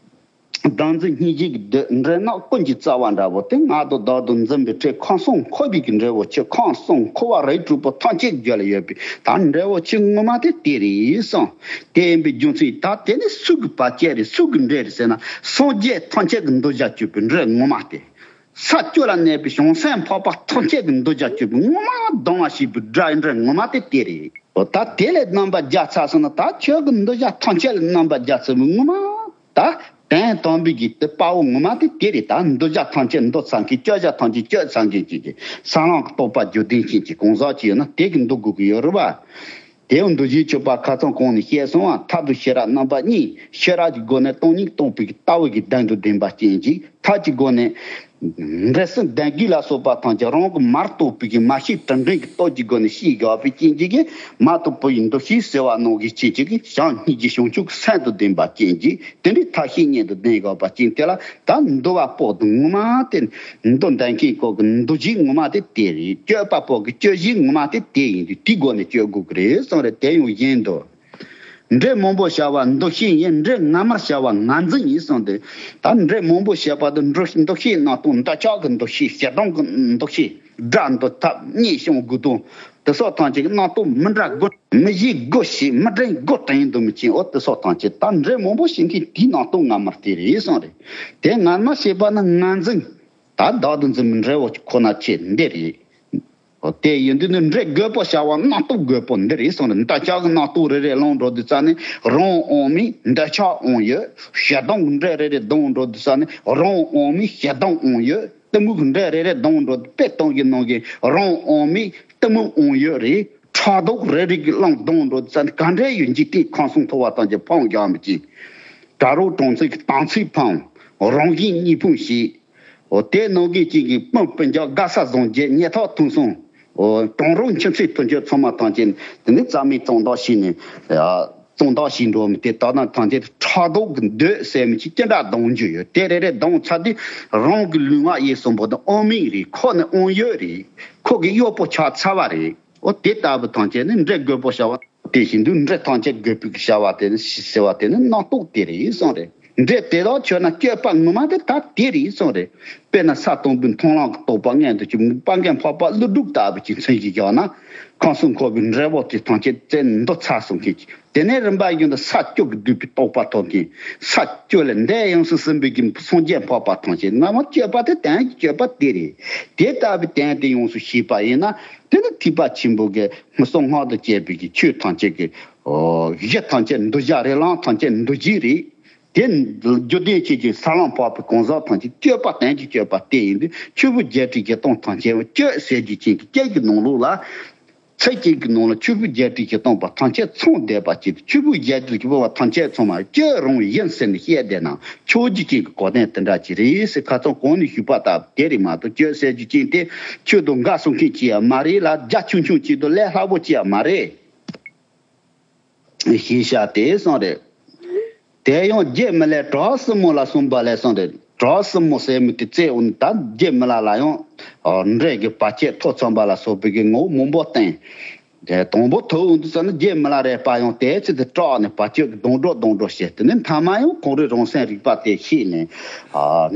བདག་འཛིན་སྙིང་རྗེ་གི་འདོད་འདྲེ་ནག་ཀུན་གྱི་རྩ་བ་འདྲ་བོ་དེ་ང་དང་བདག་ཏུ་འཛིན་པའི་ཁྲོད་ཁམས་གསུམ་འཁོར་བའི་གི་འབྲས་བུ་ཆེ་ཁམས་གསུམ་འཁོར་བ་རིགས་དྲུག་པོ་ཐམས་ཅད་རྒྱུད་ལ་ཡོད་པའི་ད་འབྲས་བུ་ཆེ་ངོ་མ་དེ་དེ་རེད་གསུངས། དེ་ཡིན་པའི་རྒྱུ་མཚན་ད་དེ་ནི་སུ་གི་བར་ཆད་རེད་སུ་གི་འབྲས་རེད་ཟེར་ན་སངས་རྒྱས་ཐམས་ཅད་ཀྱི་འདོད་བྱ་སྤྱོད་པའི་འབྲས་ངོ་མ་དེ། ས་བཅུ་ལ་གནས་པའི་བྱང་སེམས་འཕགས་པ་ཐམས་ཅད་ཀྱི་འདོད་བྱ་སྤྱོད་པའི་ངོ་མ་སྡང་བ་ཞེས་པའི་དགྲ་འབྲས་ངོ་མ་དེ་དེ་རེད། ད་དེ་ལས་རྣམ་པར་རྒྱལ་ཚར་སོང་ན་ད་ཁྱོད་ཀྱི་འདོད་བྱ་ཐམས་ཅད་ལས་རྣམ་པར་རྒྱལ་ཚར་བའི་ངོ་མ་ད་དོན་དམ་པའི་གི་དེ་དཔའ་བོ་ངོ་མ་དེ་དེ་རེད། ད་འདོད་བྱ་ཐམས་ཅད་འདོད་ཚར་མཁན་སྤྱོད་བྱ་ཐམས་ཅད་སྤྱོད་ཚར་མཁན་ཅིག་གི་ས་ལམ་གྱི་རྟོགས་པ་རྒྱུད་ལྡན་ཅན་གྱི་གང་ཟག་ཅིག་ཡོད་ན་དེ་གི་འདོད་དགོས་ཀྱི་ཡོད་རེད་བ། དེའང་འདུ་བྱེད་སྤྱོད་པ་ཁ་ཚང་གོང་ནས་བཤད་སོང་བ་ཐབས་དང་ཤེས་རབ་རྣམ་པ་གཉིས་ཤེས་རབ་ཀྱི་སྒོ་ནས་སྟོང་ཉིད་རྟོགས་པའི་གི་ལྟ་བ་གི་དོན་དང་ལྡན་པ་ཅན་ཅིག་ཐབས་ཀྱི་སྒོ་ནས། འབྲས་སུ་ལྡན་དགོས་ལ་སོགས་པ་ཐམས་ཅད་རང་གི་མར་རྟོགས་པའི་གི་མ་ཤེས་དྲི་འབྲས་ཀྱི་སྟོབས་ཀྱི་སྒོ་ནས་ཤེས་དགོས་པའི་རྐྱེན་གྱིས་ཀྱི་མ་རྟོགས་པ་ཡི་འདུ་ཤེས་ཟེར་བ་ནང་གི་རྐྱེན་གྱིས་ཀྱི་བྱམས་སྙིང་རྗེ་བྱང་ཆུབ་ཀྱི་སེམས་དང་ལྡན་པ་རྐྱེན་གྱིས་དེ་འདྲའི་ཐབས་ཤེས་གཉིས་དང་ལྡན་དགོས་པ་རྐྱེན་དེ་ལ་ད་འདུལ་བ་པོ་དང་ངོ་མ་དེ་འདུལ་ལྡན་གྱི་སྐོར་གྱི་འདུ་བྱེད་ངོ་མ་དེ་དེ་རེད། སྤྱོད་པ་པོ་གི་སྤྱོད་བྱེད་ངོ་མ་དེ་དེ་ཡིན་དུས་དེའི་སྒོ་ནས་སྤྱོད་དགོས་ཀྱི་རེད་གསུངས་རེད། དེ་ཡང་གཞན་དུ། འབྲས་སྨོན་པོ་བྱ་བ་འདུ་ཤེས་ཡིན། འབྲས་སྔ་མར་བྱ་བ་ངར་འཛིན་ཡིན་གསུངས་ཏེ། ད་འབྲས་སྨོན་པོ་བྱས་པ་དེ་འདུ་འདུ་ཤེས་ནང་དུ་འདོད་ཆགས་ཀྱི་འདུ་ཤེས་ཞེ་སྡང་གི་འདུ་ཤེས་དགྲ་འདོད་ཐབས་གཉིས་བྱུང་དགོས་དོན། དེ་སོགས་ཐམས་ཅད་ཀྱི་རྣམ་རྟོག་མི་འདྲ་དགུ། མི་གཞི་དགུ་ཞེས་མི་འདྲ་དགུ་དྲན་འདུག་མི་ཅན། འོ་དེ་སོགས་ཐམས་ཅད་ད་འདྲེ་མང་པོ་ཞིག་གིས་དེའི་རྣམ་རྟོག་ངར་མར་སྟེར་རེད་གསུངས་རེད། དེ་ངར་མར་བྱེད་པ་ནི་ངར་འཛིན། ད་བདག་ཏུ་འཛིན་པའི་འདྲེ་བོ་ཁོ་ན་ཆེ་འདི་རེད། འོ་དེ་ཡིན་དུས་ནི་འདྲེ་རྒོད་པོ་བྱ་བ་རྣམ་རྟོག་རྒོད་པོ་འདི་རེད་གསུངས་རེད། འདོད་ཆགས་ཀྱི་རྣམ་རྟོག་རེ་རེ་ལངས་འགྲོ་དུས་ཙ་ནི་རང་དབང་མེད་འདོད་ཆགས་དབང་ཡོད། ཞེ་སྡང་གི་འདྲེ་རེ་རེ་ལྡང་འགྲོ་དུས་ཙ་ནི་རང་དབང་མེད་ཞེ་སྡང་དབང་ཡོད། གཏི་མུག་འདྲེ་རེ་རེ་ལྡང་འགྲོ་དུས་དཔེ་གཏོང་གི་ནང་གི་རང་དབང་མེད་གཏི་མུག་དབང་ཡོད་རེད། ཕྲག་དོག་རེ་རེ་གི་གླང་ལྡང་འགྲོ་དུས་ཙ་ནི་ག་འདྲ་ཡོད། འཇིག་རྟེན་ཁམས་གསུམ་ཐོབ་པ་ཐམས་ཅད་ཕམ་རྒྱག་མི་ཅན། དགྲ་རོགས་གྲོང་ཚོ་གི་དམ་ཚིག་ཕམ། རང་གཞན་གཉིས་ཕུང་བྱེད། འོ་དེ་ནང་གི་གཅིག་གི་སྤུན་སྤུན་ཀྱག་དགའ་ས་བཟང་རྒྱལ་ཉེ་ཐག་ཐུན་གསུམ། འོ་གྲོང་རོགས་ཁྱིམ་མཚེས་ཕུན་ཚོགས་ཚང་མ་ཐམས་ཅད་དེ་ནི་རྩ་མེད་གཙང་དག་བྱས་ནས་གཙང་དག་བྱས་འགྲོ་མི་དེ་དག་ན་ཐམས་ཅད་ཕྲག་དོག་གི་འདོད་ཟེར་མི་ཅིག་ཅི་འདྲ་ལྡང་རྒྱུ་ཡོད། དེ་རེ་རེ་ལྡང་ཚར་དུས་རང་གི་ལུས་ངག་ཡིད་གསུམ་པོ་དེ་དབང་མེད་རེད། ཁོ་ནི་དབང་ཡོད་རེད། ཁོ་གི་གཡོག་པོ་ཆགས་ཚར་བ་རེད། འོ་དེ་ལྟ་བུ་ཐམས་ཅད་ནི་འདྲེ་རྒོད་པོ་བྱ་བ། དེ་བཞིན་དུ་འདྲེ་ཐམས་ཅད་རྒོད་པོའི་བྱ་བ་དེ་ནི་ཞི་ཟེར་བ་དེ་ནི་རྣམ་རྟོག་དེ་རེད་གསུངས་རེད། འདྲེ་དེ་དག་ཆོད་ན་སྐྱོབ་པ་ངོ་མ་དེ་ད་དེ་རེད་གསུངས་རེད། དཔེར་ན་ས་དང་པོའི་མཐོང་ལམ་གྱི་རྟོགས་པ་མངོན་དུ་གྱུར། སྤང་རྒན་འཕགས་པ་ཀླུ་སྒྲུབ་ལྟ་བུ་ཅིག་མཚོན་གྱིས་བཞག་ན། ཁམས་གསུམ་འཁོར་བའི་འདྲེ་བོ་དེ་ཐམས་ཅད་རྩད་འདོད་ཚར་སོང་མཁན་ཅིག་དེ་ནས་རིམ་པ་བཞིན་དུ་ས་བཅུ་གི་བསྡུས་པའི་རྟོགས་པ་ཐོབ་མཁན། ས་བཅུ་ལས་འདས་ཡོངས་སུ་ཟིན་པའི་གི་སངས་རྒྱས་འཕགས་པ་ཐམས་ཅད་སྔ་མ་སྤྱོད་པ་དེ་དོན་གྱི་སྤྱོད་པ་དེ་རེད། དེ་ལྟ་བུའི་དོན་དེ་ཡོངས་སུ་ཤེས་པ་ཡིན་ན། དེ་ནི་ཐེག་པ་ཆེན་པོ་གི་མངོན་སུམ་སྔགས་དང་བཅས་པའི་གི་ཆོས་ཐམས་ཅད་ཀྱི་གཞི་ཐམས་ཅད་འདུ་བྱ་རེད། ལམ་ཐམས་ཅད་འདུ་བྱེད་རེད། དེ་རྒྱུ་ལྡན་ཆོས་ཀྱི་ས་ལམ་འཕགས་པའི་གང་ཟག་ཐམས་ཅད་སྤྱོད་པ་དོན་གྱི་སྤྱོད་པ་དེ་ཡིན་དུས་ཆོས་ཕུང་བརྒྱད་ཁྲི་བཞི་སྟོང་ཐམས་ཅད་སྤྱོད་ཟེར་རྒྱུ་ཅན་གྱི་སྤྱོད་ཀྱི་ནང་ལོགས་ལ། ཚིག་གཅིག་གི་ནང་ལ་ཆོས་ཕུང་བརྒྱད་ཁྲི་བཞི་སྟོང་པ་ཐམས་ཅད་ཚང་བསྡད་པ་ཅིག་ཆོས་ཕུང་བརྒྱད་ཁྲི་བཞི་སྟོང་པ་ཐམས་ཅད་ཚང་མ་སྤྱོད་རུང་ཡིན་ཟེར་ནས་བཤད་བསྡད་ན་ཆོས་བརྒྱུད་ཅན་གྱི་གོ་དོན་དེ་འདྲ་ཅིག་རེད་ཟེར། ཁ་སང་གོང་ནས་ཞུས་པ་ལྟར་དེ་རེད་མ་གཏོགས་སྤྱོད་ཟེར་རྒྱུ་ཅན་དེ་ཆོས་དང་འགལ་སོང་མཁན་ཅིག་ཡང་མ་རེད་ལ། རྒྱ་ཆུང་ཆུང་ཅིག་དང་ལས་སླ་པོ་ཅིག་ཡང་མ་རེད། ཞེས་བྱ་སྟེ་གསུངས་རེད། དེ་ཡང་རྗེ་མི་ལས་གྲགས་སྲིན་མོ་ལ་གསུངས་པ་ལས་གསུངས་རེད། གྲགས་སྲིན་མོ་ཟེར་མི་དེ་བཙལ་འོང་ད་རྗེ་མི་ལ་ལ་ཡང་འདྲེ་གི་བར་ཆད་ཐོབ་ཚང་པ་ལ་སོགས་པའི་གི་ངོ་བོ་མང་པོ་བསྟན། དེ་དང་པོ་ཐོབ་འོང་དུས་ཙམ་ན་རྗེ་མི་ལ་རས་པ་ཡང་དེ་ཚེ་དེ་སྐྲག་ནས་བར་ཆད་ཀྱི་སྡང་གྲོགས་སྡང་གྲོགས་བྱས། དེ་ནས་མཐའ་མ་ཡང་ཁོང་རའི་རང་སེམས་རིག་པ་དེ་ཤེས་ནས།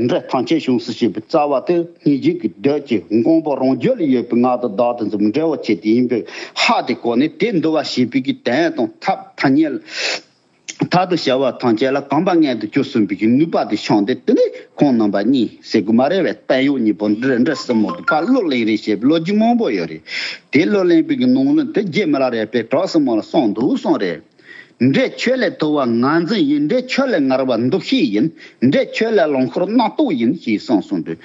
འདྲེ་ཐམས་ཅད་བྱང་སུ་ཕྱིན་པའི་རྩ་བ་དེ་སྙིང་རྗེ་གི་འདོད་ཀྱི་མགོན་པོ་རང་རྒྱུད་ལ་ཡོད་པའི་ངག་དང་བདག་དང་འཛིན་པའི་འབྲས་བུ་ཆེ་དེ་ཡིན་པས་ཧ་དེ་གོ་ནས་དེ་འདུལ་བར་བྱེད་པའི་གི་དོན་དང་ཐབས་ཐ་སྙད། ཐབས་དང་བྱ་བ་ཐམས་ཅད་ལ་གོམས་པ་མངོན་དུ་གྱུར་ཟིན་པའི་གི་ནུས་པ་དེ་ཤོང་སྟེ་དེ་ནས་ཁོང་རྣམ་པ་གཉིས་ཟེར་དགོས་མ་རེད་པས། བརྟན་གཡོ་གཉིས་པོ་འདྲེ་འདྲེ་སྲིན་མོ་དེ་ཕར་གླུ་ལེན་རེས་བྱས་པའི་ལོ་རྒྱུས་མང་པོ་ཡོད་རེད། དེ་གླུ་ལེན་པའི་གི་ནང་ལོགས་དེ་རྗེ་མི་ལ་རས་པས་གྲགས་སྲིན་མོ་ལ་གསུངས་འདུག་གསུངས་རེད། འདྲེ་ཁྱོད་ལས་ཐུ་བ་ངར་འཛིན་ཡིན། འདྲེ་ཁྱོད་ལས་ངར་བ་འདུ་ཤེས་ཡིན། འདྲེ་ཁྱོད་ལས་ལོངས་སྤྱོད་རྣམ་རྟོག་ཡིན་ཞེས་གསུངས་གསུངས་འདུག་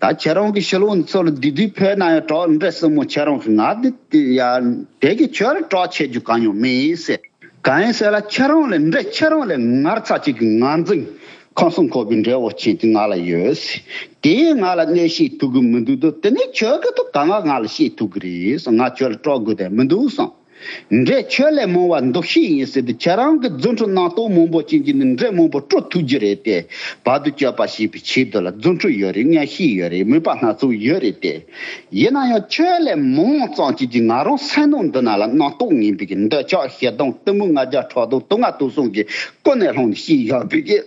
ད་ཁྱེད་རང་གི་ཕྱི་ལོགས་ནས་ཚུར་ལ་བསྡུས་བསྡུས་ཕེབས་ན་ཡང་གྲགས་འདྲེ་སྲིན་མོ་ཁྱེད་རང་གི་ངར་འདི་དེ་ཡ་དེ་གི་ཁྱོད་ལ་གྲགས་ཆེ་རྒྱུ་གང་ཡང་མེད་ཟེར། གང་ཡིན་ཟེར་ལ་ཁྱེད་རང་ལས་འདྲེ་ཁྱེད་རང་ལས་ངར་ཚ་གཅིག་གི་ངར་འཛིན་ཁམས་གསུམ་འཁོར་བའི་འདྲེ་བོ་ཆེན་དེ་ང་ལ་ཡོད་ཟེར། དེ་ཡིས་ང་ལ་གནོད་བྱེད་ཐུབ་གི་མི་འདུག་དོ། དེ་ནས་ཁྱོད་ཀྱི་དོ་གང་ང་ང་ལ་བྱེད་ཐུབ་གི་རེད་ཟེར། ང་ཁྱོད་ལ་གྲགས་དགོས་དོན་མི་འདུག་གསུངས། འདྲེ་ཁྱོད་ལས་མང་བ་འདུ་ཤེས་ཡིན་ཟེར་ཏེ་ཁྱེད་རང་གི་རྫུ་འཕྲུལ་རྣམ་རྟོག་མང་པོ་ཅན་གྱིས་ནི་འདྲེ་མང་པོ་དཀྲོག་ཐུབ་རྒྱུ་རེད་དེ། བར་དུ་གཅོད་པ་བྱེད་པའི་ཆེད་དུ་ལ་རྫུ་འཕྲུལ་ཡོད་རེད། མངོན་ཤེས་ཡོད་རེད། མོས་པ་སྣ་ཚོགས་ཡོད་རེད་དེ། ཡིན་ན་ཡང་ཁྱོད་ལས་མང་ཙམ་ཅིག་གིས་ང་རང་སེམས་ནང་འདི་ན་ལ་རྣམ་རྟོག་ངན་པའི་གི་འདོད་ཆགས་ཞེ་སྡང་གཏི་མུག་ང་རྒྱལ་ཕྲག་དོག་དུག་ལྔ་དུག་གསུམ་གྱིས་ཀུན་ནས་བསླངས་ནས་ཤི་བཞག་པའི་གི།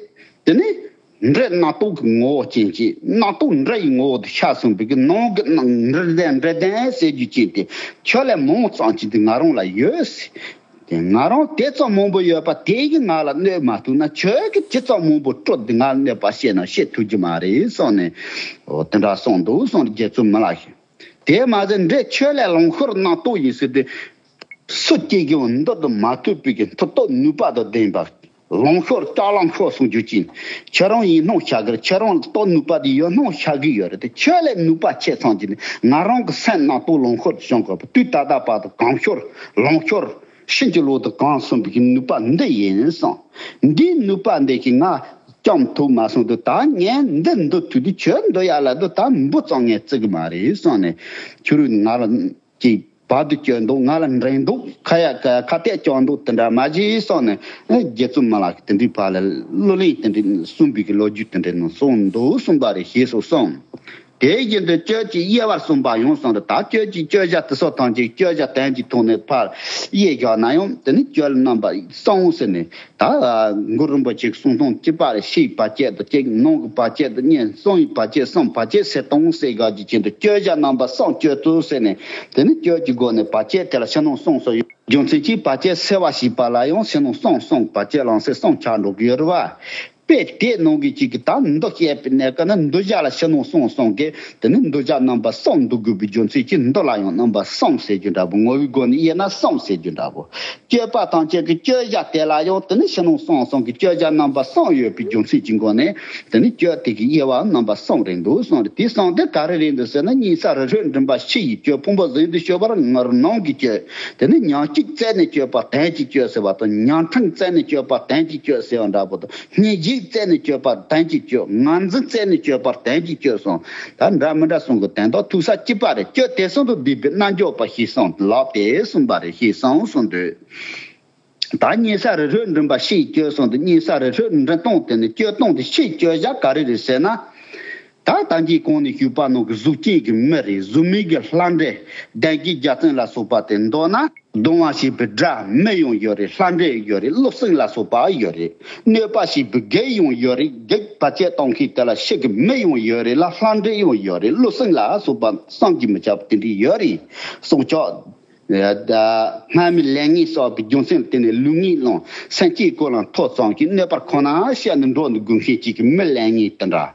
དེ་ནི་འདྲེ་རྣམ་རྟོག་གི་ངོ་བོ་ཅན་གྱི་རྣམ་རྟོག་འདྲེ་ཡི་ངོ་བོ་དུ་ཤར་སོང་བའི་གི་ནང་གི་ནང་འདྲེ་ལྡན་འདྲེ་ལྡན་ཟེར་རྒྱུ་ཅན་དེ་ཁྱོད་ལས་མང་ཙམ་ཅིག་དེ་ང་རང་ལ་ཡོད་ཟེར། དེ་ང་རང་དེ་ཙམ་མང་པོ་ཡོད་པ་དེ་གིས་ང་ལ་གནོད་མ་ཐུབ་ན་ཁྱོད་ཀྱིས་ཇི་ཙམ་མང་པོ་དཀྲོག་དེ་ང་ལ་གནོད་པ་བྱེད་ན་བྱེད་ཐུབ་ཀྱི་མ་རེད་གསུངས་ནས། འོ་དེ་འདྲ་གསུངས་འདུག་གསུངས་རྒྱལ་བཙུན་མི་ལ་ཞིག་དེ་མ་ཟད་འདྲེ་ཁྱོད་ལས་ལོངས་སྤྱོད་རྣམ་རྟོག་ཡིན་ཟེར་ཏེ། སུ་སྐྱེ་དགེ་བ་འདི་དུ་མ་ཐུབ་པའི་གི་མཐུ་སྟོབས་ནུས་པ་དང་ལྡན་པ། ལོངས་སྤྱོད་ལྕགས་ལམ་ཤོར་སོང་རྒྱུ་ཅན། ཁྱེད་རང་ཡིན་སྣང་ཤར་གི་རེད། ཁྱེད་རང་ལ་སྟོབས་ནུས་པ་དེ་ཡོད་སྣང་ཤར་གི་ཡོད་རེད་དེ། ཁྱོད་ལས་ནུས་པ་ཆེ་ཚང་གི་ནི་ང་རང་གི་སེམས་རྣམ་རྟོག་ལོངས་སྤྱོད་དུ་བྱུང་དགོས་པ་དུས་ད་ལྟ་བར་དུ་གང་ཤོར་ལོངས་སྤྱོད་ཕྱིན་ཅི་ལོག་ཏུ་གང་སོང་བའི་གི་ནུས་པ་འདི་ཡིན་གསུངས། འདིའི་ནུས་པ་འདི་གིས་ང་སྐྱོབ་ཐུབ་མ་སོང་དུས་ད་ངས་འདི་འདུལ་ཐུབ་དུས་ཁྱོད་འདུལ་ཡ་ལ་འདུལ་ད་འབུ་གཙང་ངས་བརྩི་གི་མ་རེད་གསུངས་ནས། ཁྱོད་རང་ང་ལ་ཅིག་བར་དུ་གཅོད་འདུག་ང་ལ་འདྲེན་འདུག་ཁ་ཡ་ཁ་ཁ་གཏད་གཅོག་འདུག་དེ་འདྲ་མ་བྱེད་གསུངས་ནས། རྗེ་བཙུན་མི་ལ་གིས་དེ་འདྲའི་བར་ལ་གླུ་ལེན་དེ་འདྲའི་གསུངས་པའི་གི་ལོ་རྒྱུས་དེ་འདྲའི་ནང་གསུངས་འདུག་གསུངས་པ་རེད། ཞེས་སོགས་གསུངས། དེ་བཞིན་དུ་གཅོད་ཀྱི་དབྱེ་བར་གསུངས་པ་ཡང་གསུངས་རེད། ད་གཅོད་ཀྱི་བརྗོད་བྱ་དེ་སོགས་ཐམས་ཅད་བརྗོད་བྱ་དོན་གྱི་ཐོག་ནས་ཕར་དབྱེ་བཞག་ན་ཡང་དེ་ནི་གཅོད་རྣམ་པ་གསུམ་ཟེར་ནས། ད་གུ་རུ་རིན་པོ་ཆེའི་གསུང་སྟངས་གཅིག་པ་རེད། ཕྱིའི་བར་ཆད་དང་གཅིག། ནང་གི་བར་ཆད་དང་གཉིས། གསང་བའི་བར་ཆད་གསུམ། བར་ཆད་སེལ་སྟངས་ཟེར་དགོས་ཀྱི་ཆེད་དུ་གཅོད་བྱ་རྣམ་པ་གསུམ་གཅོད་ཚུལ་ཟེར་ནས། དེ་ནི་གཅོད་ཀྱི་སྒོ་ནས་བར་ཆད་དེ་ལ་ཕྱི་ནང་གསུམ་སོགས་ཡོད། རྒྱུ་མཚན་གྱིས་བར་ཆད་སེལ་བ་ཞེས་པ་ལ་ཡང་ཕྱི་ནང་གསུམ་གསུམ། བར་ཆད་ལམ་སེལ་གསུམ་ཆགས་འགྲོ་གི་ཡོད་རེད་བ། དཔེ་དེ་ནང་གི་གཅིག་གི་ད་མདོ་བཤད་པའི་གནས་སྐབས་ན་མདོ་བཞག་ལ་ཕྱི་ནང་གསུམ་གསུམ་གྱི་དེ་ནི་མདོ་བཞག་རྣམ་པ་གསུམ་འདུ་དགོས་པའི་རྒྱུ་མཚན་གྱིས་མདོ་ལ་ཡང་རྣམ་པ་གསུམ་ཟེར་རྒྱུ་འདྲ་པོ། ངོ་བོའི་སྒོ་ནས་དབྱེ་ན་གསུམ་ཟེར་རྒྱུ་འདྲ་པོ། གཅོད་པ་ཐམས་ཅད་ཀྱི་གཅོད་བྱ་དེ་ལ་ཡང་དེ་ནི་ཕྱི་ནང་གསུམ་གསུམ་གྱི་གཅོད་བྱ་རྣམ་པ་གསུམ་ཡོད་པའི་རྒྱུ་མཚན་གྱི་སྒོ་ནས། དེ་ནི་གཅོད་དེ་གི་དབྱེ་བ་རྣམ་པ་གསུམ་རེད་འདུག་གསུངས་རེད། དེ་གསུམ་དེ་ག་རེ་རེད་འདུག་ཟེར་ན། དམྱལ་ས་རི་ཁྲོད་འགྲིམ་པ་ཕྱི་ཡི་གཅོད། ཕུང་པོ་གཟེངས་སུ་གཤོབ་པ་ནང་གི་གཅོད། དེ་ནི་ཉོན་ཅིག་བཙལ་ནས་གཅོད་པ་དོན་གྱིས་གཅོད་ཟེར་བ་དང་། ཉོན་ཕྲན་བཙལ་ནས་གཅོད་པ་དོན་གྱིས་གཅོད་ཟེར་བ་འདྲ་པོ་དང་། སྙན་ཞུགས་བཙལ་ནས་གཅོད་པ་དོན་གྱིས་གཅོད། ངར་འཛིན་བཙལ་ནས་གཅོད་པ་དོན་གྱིས་གཅོད་གསུངས། ད་འདྲ་མི་འདྲ་གསུམ་གྱི་དོན་དག་ཐུག་ས་གཅིག་པ་རེད། གཅོད་དེ་གསུམ་དུ་བསྡུས་པའི་རྣལ་འབྱོར་པ་ཞེས་གསུངས། ལབ་སྟེ་གསུངས་པ་རེད། ཞེས་གསུངས་གསུངས་འདུག་ད་དམྱལ་ས་རི་ཁྲོད་འགྲིམ་པ་ཕྱི་ཡི་གཅོད་གསུངས་ཏེ། དམྱལ་ས་རི་ཁྲོད་འགྲིམ་སྟངས་དེ་ནི་གཅོད་སྟངས་དེ་ཕྱིའི་གཅོད་བྱ་ག་རེ་རེད་ཟེར་ན། ད་ད་གིན་གོང་ནས་ཞུས་པ་ནང་གི་གཟུགས་ཅན་གྱི་མི་རེད། གཟུགས་མེད་ཀྱི་ལྷ་འདྲེ་གདོན་བགེགས་རྒྱལ་མཚན་ལ་སོགས་པ་དེ་མདོར་ན། གདུང་བ་བྱེད་པའི་དགྲ་མི་ཡང་ཡོད་རེད། ལྷ་འདྲེ་ཡོད་རེད། བློ་སེང་ལ་སོགས་པ་ཡོད་རེད། གནོད་པ་བྱེད་པའི་བགེགས་ཡང་ཡོད་རེད། བགེགས་བར་ཆད་གཏོང་མཁན་དེ་ལ་ཕྱི་གི་མི་ཡང་ཡོད་རེད་ལ། ལྷ་འདྲེ་ཡང་ཡོད་རེད། བློ་སེང་ལ་སོགས་པ་བསམ་གྱིས་མི་ཁྱབ་པ་དེ་འདྲ་ཡོད་རེད། སྲོག་ཆགས། ད་སྔ་མའི་ལས་ངན་བསགས་པའི་རྒྱུ་མཚན་ལ་བརྟེན་ནས་ལུས་ངན་སློང་། སེམས་ཅན་ཀུན་ལ་ཐོ་འཚམ་ཞིང་གནོད་པ་ཁོ་ན་བྱས་ནས་འགྲོ་འདུག་དགོས་མཁན་ཅིག་གི་མི་ལས་ངན་དེ་འདྲ་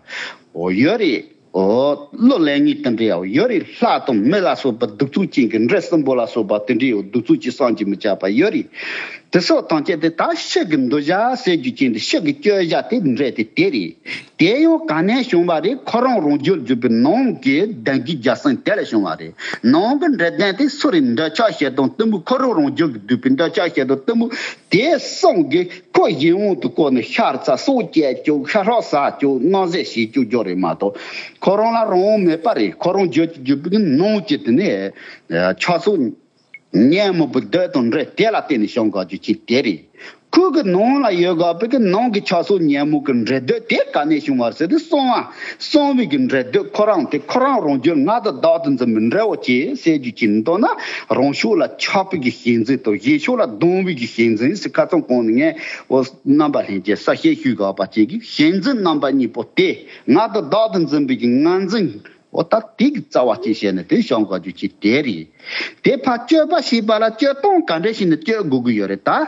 འོ་ཡོད་རེད། འོ་བློ་ལས་ངན་དེ་འདྲ་ཡང་ཡོད་རེད། ལྷ་དང་མི་ལ་སོགས་པ་གདུག་རྩུབ་ཅན་གྱི་འདྲེ་སྲིན་པོ་ལ་སོགས་པ་དེ་འདྲ་ཡང་གདུག་རྩུབ་ཅན་བསམ་གྱིས་མི་ཁྱབ་པ་ཡོད་རེད། དེ་སོགས་ཐམས་ཅད་དེ་ད་ཕྱི་གི་མདོ་བྱ་ཟེར་རྒྱུ་ཅན་དེ། ཕྱི་གི་གཅོད་བྱ་དེ་འདྲེ་དེ་དེ་རེད། དེ་ཡང་ག་ནས་བྱུང་བ་རེད། ཁོ་རང་རང་རྒྱུད་འཛིན་པའི་ནང་གི་གདོན་བགེགས་རྒྱལ་མཚན་དེ་ལ་བྱུང་བ་རེད། ནང་གི་འདྲེ་གདོན་དེ་སུ་རེད། འདོད་ཆགས་ཞེ་སྡང་གཏི་མུག་ཁོ་རང་རང་རྒྱུད་ཀྱི་བསྡུས་པའི་འདོད་ཆགས་ཞེ་སྡང་གཏི་མུག་དེ་གསུམ་གྱིས་ཁོ་གཞན་དབང་དུ་བཀོལ་ནས་ཤ་ཚ་སྲོག་བཅད་བཅུག་ཤ་ཧྲག་ཟ་བཅུག་དངངས་ཟས་བྱེད་བཅུག་རྒྱུ་རེད་མ་གཏོགས། ཁོ་རང་ལ་རང་དབང་མེད་པ་རེད། ཁོ་རང་རྒྱུད་ཀྱི་བསྡུས་པའི་ནང་གི་དེ་ནས་ཆགས་སོགས། ཉོན་མོངས་པའི་གདོན་དང་འདྲེ་དེ་ལ་བརྟེན་ནས་བྱུང་དགོས་རྒྱུ་ཅིག་དེ་རེད། ཁོ་གི་ནང་ལ་ཡོད་དགོས་པའི་གི་ནང་གི་ཆགས་སོགས་ཉོན་མོངས་ཀྱི་འདྲེ་གདོན་དེ་ག་ནས་བྱུང་བ་ཟེར་ཏེ། གསང་བ་གསང་བའི་གི་འདྲེ་གདོན་ཁོ་རང་དེ་ཁོ་རང་རང་རྒྱུད་མངལ་དང་བདག་ཏུ་འཛིན་པའི་འདྲེ་བོ་ཅིག་ཟེར་རྒྱུ་ཅིག་འདུག་ན། རང་ཕྱོགས་ལ་ཆགས་པའི་གི་ཞེན་འཛིན་དང་གཞན་ཕྱོགས་ལ་སྡང་བའི་གི་ཞེན་འཛིན་ཟེར། ཁ་སང་གོང་ནས་ངས་འོ་རྣམ་པ་ལྷན་རྒྱས་གསལ་བཤད་ཞུས་དགོས་པ་ཅིག་གི་ཞེན་འཛིན་རྣམ་པ་གཉིས་པོ་དེ། མངལ་དང་བདག་ཏུ་འཛིན་པའི་གི་ངར་འཛིན། འོ་ད་དེ་གི་རྩ་བ་ཅིག་བྱས་ནས་དེ་བྱུང་དགོས་རྒྱུ་ཅིག་དེ་རེད། དེ་ཕར་གཅོད་པ་ཞེས་པ་ལ་གཅོད་སྟངས་ག་འདྲ་ཞིག་ནས་གཅོད་དགོས་ཀྱི་ཡོད་རེད་ད།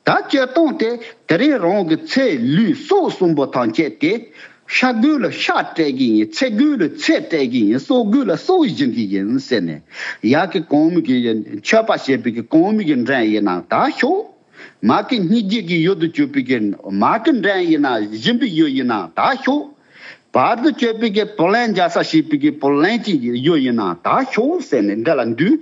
ད་གཅོད་སྟངས་དེ་དེ་རིང་རང་གི་ཚེ་ལུས་སྲོག་གསུམ་པོ་ཐམས་ཅད་དེ། ཤ་རྒྱུད་ལ་ཤ་སྤྲད་ཀྱི་ཡིན། ཚེ་རྒྱུད་ལ་ཚེ་སྤྲད་ཀྱི་ཡིན། སྲོག་རྒྱུད་ལ་སྲོག་སྦྱིན་གྱི་ཡིན་ཟེར་ནས། ཡ་གི་གོང་མའི་གི་མཆོད་པ་བྱེད་པའི་གི་གོང་མའི་གི་འདྲེན་ཡིན་ན་ད་ཤོག་མ་གི་སྙིང་རྗེ་གི་ཡུལ་དུ་གྱུར་པའི་གི་མ་གི་འདྲེན་ཡིན་ན། སྦྱིན་པའི་ཡུལ་ཡིན་ན་ད་ཤོག་བར་དུ་གཅོད་པའི་གི་བུ་ལོན་འཇལ་ས་བྱེད་པའི་གི་བུ་ལོན་གྱི་ཡུལ་ཡིན་ན་ད་ཤོག་ཟེར་ནས་འདི་ལ་འདུས།